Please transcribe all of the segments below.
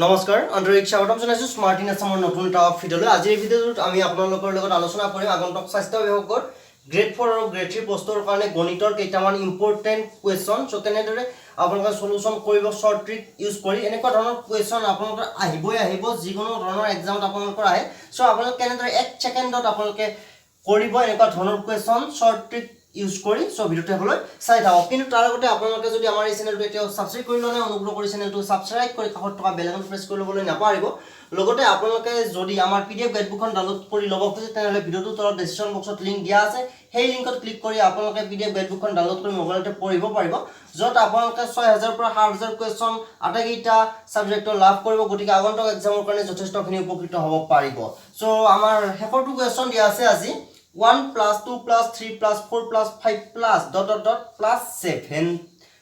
নমস্কাৰ, আন্তৰিক স্বাগতম জনাইছোঁ স্মাৰ্ট ইন আছামৰ নতুন এটা ভিডিঅ'লৈ। আজিৰ এই ভিডিঅ'টোত আমি আপোনালোকৰ লগত আলোচনা কৰিম আগন্তুক স্বাস্থ্য বিভাগৰ গ্ৰেড 4 আৰু গ্ৰেড 3 পষ্টৰ কাৰণে গণিতৰ কেইটামান ইম্পৰ্টেণ্ট কুৱেশ্যন। চ' কেনেদৰে আপোনালোকে চলুশ্যন কৰিব শ্বৰ্ট ট্ৰিক ইউজ কৰি। এনেকুৱা ধৰণৰ কুৱেশ্যন আপোনালোকৰ আহিবই আহিব, যিকোনো ধৰণৰ এক্সামত আপোনালোকৰ আহে। চ' আপোনালোকে কেনেদৰে এক ছেকেণ্ডত আপোনালোকে কৰিব এনেকুৱা ধৰণৰ কুৱেশ্যন শ্বৰ্ট ট্ৰিক ইউজ কৰি, চ' ভিডিঅ'টো শেষলৈ চাই থাকক। কিন্তু তাৰ আগতে আপোনালোকে যদি আমাৰ এই চেনেলটো এতিয়াও ছাবস্ক্ৰাইব কৰি লোৱা নাই, অনুগ্ৰহ কৰি চেনেলটো ছাবস্ক্ৰাইব কৰি কাষত থকা বেল আইকন প্ৰেছ কৰি ল'বলৈ নাপাহৰিব। লগতে আপোনালোকে যদি আমাৰ পিডিএফ গাইডবুকখন ডাউনলোড কৰি ল'ব খোজে, তেনেহ'লে ভিডিঅ'টোৰ তলত ডেছক্ৰিপশ্যন বক্সত লিংক দিয়া আছে। সেই লিংকত ক্লিক কৰি আপোনালোকে পিডিএফ গাইডবুকখন ডাউনলোড কৰি মোবাইলতে পঢ়িব পাৰিব, য'ত আপোনালোকে 6000ৰ পৰা 7000 কুৱেশ্যন আটাইকেইটা ছাবজেক্টৰ লাভ কৰিব। গতিকে আগন্তুক এক্সামৰ কাৰণে যথেষ্টখিনি উপকৃত হ'ব পাৰিব। চ' আমাৰ শেষৰটো কুৱেশ্যন দিয়া আছে আজি, 1 plus 2 plus 3 plus 4 plus 5 plus dot dot dot plus 7,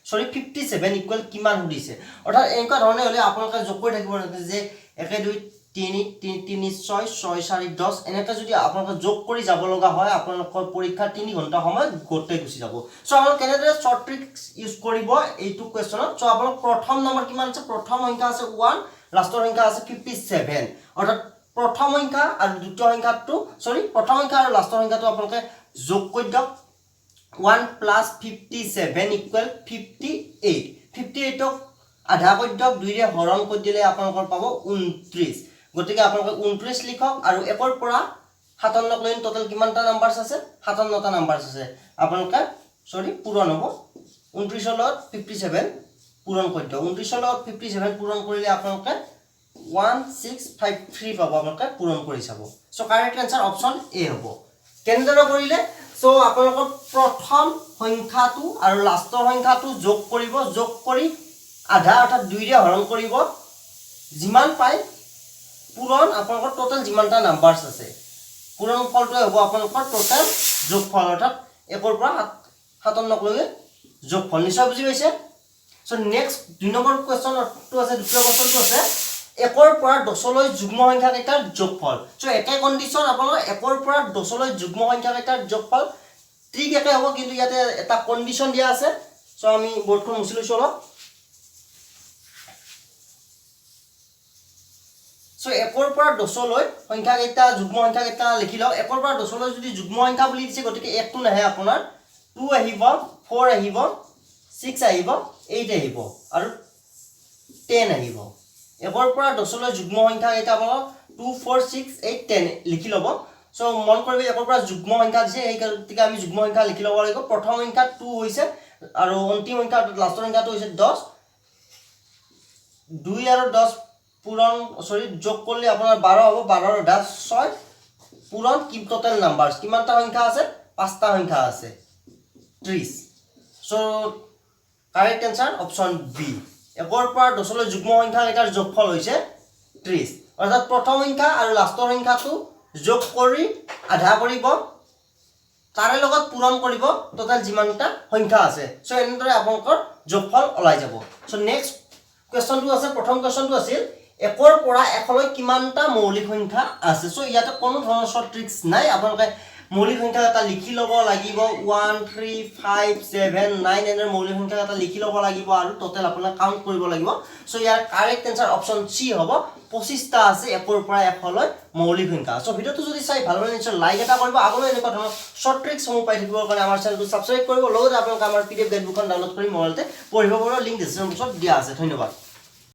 sorry, 57 equal কিমান সুধিছে। অৰ্থাৎ এনেকুৱা ধৰণে হ'লে আপোনালোকে যোগ কৰি থাকিব নালাগে যে 1, 2, 3, 3 3, 6, 6, 4, 10, এনেকৈ যদি আপোনালোকে যোগ কৰি যাব লগা হয়, আপোনালোকৰ পৰীক্ষাৰ 3 ঘণ্টা সময় গোটেই গুচি যাব। চ' আপোনালোক কেনেদৰে শ্বৰ্ট ট্ৰিক ইউজ কৰিব এইটো কুৱেশ্যনত? চ' আপোনালোক প্ৰথম নম্বৰ কিমান আছে? প্ৰথম সংখ্যা আছে 1, লাষ্টৰ সংখ্যা আছে 57। অৰ্থাৎ প্ৰথম সংখ্যা আৰু দ্বিতীয় সংখ্যাটো, চৰি, প্ৰথম সংখ্যা আৰু লাষ্টৰ সংখ্যাটো আপোনালোকে যোগ কৰি দিয়ক। 1 plus 57 equal 58। 58ক আধা কৰি দিয়ক, দুইৰে হৰণ কৰি দিলে আপোনালোকৰ পাব 29। গতিকে আপোনালোকে 29 লিখক। আৰু 1ৰ পৰা 57ক লৈ টোটেল কিমানটা নাম্বাৰ্ছ আছে? 57টা নাম্বাৰ্ছ আছে। আপোনালোকে, চৰি, পূৰণ হ'ব, 29ৰ লগত 57 পূৰণ কৰি দিয়ক। 29ৰ লগত 57 পূৰণ কৰিলে আপোনালোকে 1653 পাব। আপোনালোকে পূৰণ কৰি চাব। চ' কাৰেক্ট এনচাৰ অপশ্যন এ হ'ব। কেনেদৰে কৰিলে? চ' আপোনালোকৰ প্ৰথম সংখ্যাটো আৰু লাষ্টৰ সংখ্যাটো যোগ কৰিব, যোগ কৰি আধা, অৰ্থাৎ দুইৰে হৰণ কৰিব, যিমান পায় পূৰণ আপোনালোকৰ টোটেল যিমানটা নাম্বাৰ্ছ আছে। পূৰণ ফলটোৱে হ'ব আপোনালোকৰ টোটেল যোগফল, অৰ্থাৎ 1ৰ পৰা 57লৈকে যোগফল। নিশ্চয় বুজি পাইছে। চ' নেক্সট 2 নম্বৰ কুৱেশ্যনটো আছে, দ্বিতীয় কুৱেশ্যনটো আছে 1ৰ পৰা 10লৈ যুগ্ম সংখ্যাকেইটাৰ যোগফল। চ' একে কণ্ডিশ্যন, আপোনালোকৰ 1ৰ পৰা 10লৈ যুগ্ম সংখ্যাকেইটাৰ যোগফল। ট্ৰিক একে হ'ব, কিন্তু ইয়াতে এটা কণ্ডিশ্যন দিয়া আছে। চ' আমি বৰ্ডখন মুচি লৈছোঁ অলপ। চ' 1ৰ পৰা 10লৈ সংখ্যাকেইটা, যুগ্ম সংখ্যাকেইটা লিখি লওক। 1ৰ পৰা 10লৈ যদি যুগ্ম সংখ্যা বুলি দিছে, গতিকে একটো নাহে আপোনাৰ, 2 আহিব, 4 আহিব, 6 আহিব, 8 আহিব আৰু 10 আহিব। 1ৰ পৰা 10লৈ যুগ্ম সংখ্যা কেইটা আপোনালোক 2, 4, 6, 8, 10 লিখি ল'ব। চ' মন কৰিব, 1ৰ পৰা যুগ্ম সংখ্যা দিছে, সেই গতিকে আমি যুগ্ম সংখ্যা লিখি ল'ব লাগিব। প্ৰথম সংখ্যা 2 হৈছে আৰু অন্তিম সংখ্যা, লাষ্টৰ সংখ্যাটো হৈছে 10। 2 আৰু 10 পূৰণ, চৰি, যোগ কৰিলে আপোনাৰ 12 হ'ব। 12ৰ আধা 6, পূৰণ কি টোটেল নাম্বাৰ্ছ কিমানটা সংখ্যা আছে? পাঁচটা সংখ্যা আছে, 30। চ' কাৰেক্ট এনচাৰ অপশ্যন বি। 1ৰ পৰা 10লৈ যুগ্ম সংখ্যা কেইটাৰ যোগফল হৈছে 30। অৰ্থাৎ প্ৰথম সংখ্যা আৰু লাষ্টৰ সংখ্যাটো যোগ কৰি আধা কৰিব, তাৰে লগত পূৰণ কৰিব টোটেল যিমানটা সংখ্যা আছে। চ' এনেদৰে আপোনালোকৰ যোগফল ওলাই যাব। চ' নেক্সট কুৱেশ্যনটো আছে, প্ৰথম কুৱেশ্যনটো আছিল 1ৰ পৰা 100লৈ কিমানটা মৌলিক সংখ্যা আছে। চ' ইয়াতে কোনো ধৰণৰ শ্বৰ্ট ট্ৰিক্স নাই। আপোনালোকে মৌলিক সংখ্যা এটা লিখি ল'ব লাগিব। 1, 3, 5, 7, 9, এনেদৰে মৌলিক সংখ্যা এটা লিখি ল'ব লাগিব আৰু টোটেল আপোনালোকে কাউণ্ট কৰিব লাগিব। চ' ইয়াৰ কাৰেক্ট এনচাৰ অপশ্যন চি হ'ব, 25টা আছে 1ৰ পৰা 100লৈ মৌলিক সংখ্যা। চ' ভিডিঅ'টো যদি চাই ভাল পালে, নিশ্চয় লাইক এটা কৰিব। আগলৈ এনেকুৱা ধৰণৰ শ্বৰ্ট ট্ৰিক্সসমূহ পাই থাকিবৰ কাৰণে আমাৰ চেনেলটো ছাবস্ক্ৰাইব কৰিব। লগতে আপোনালোকে আমাৰ পিডিএফ গাইডবুকখন ডাউনলোড কৰি মোবাইলতে পঢ়িব পাৰিব। লিংক ডিছক্ৰিপশ্যন বক্সত দিয়া আছে। ধন্যবাদ।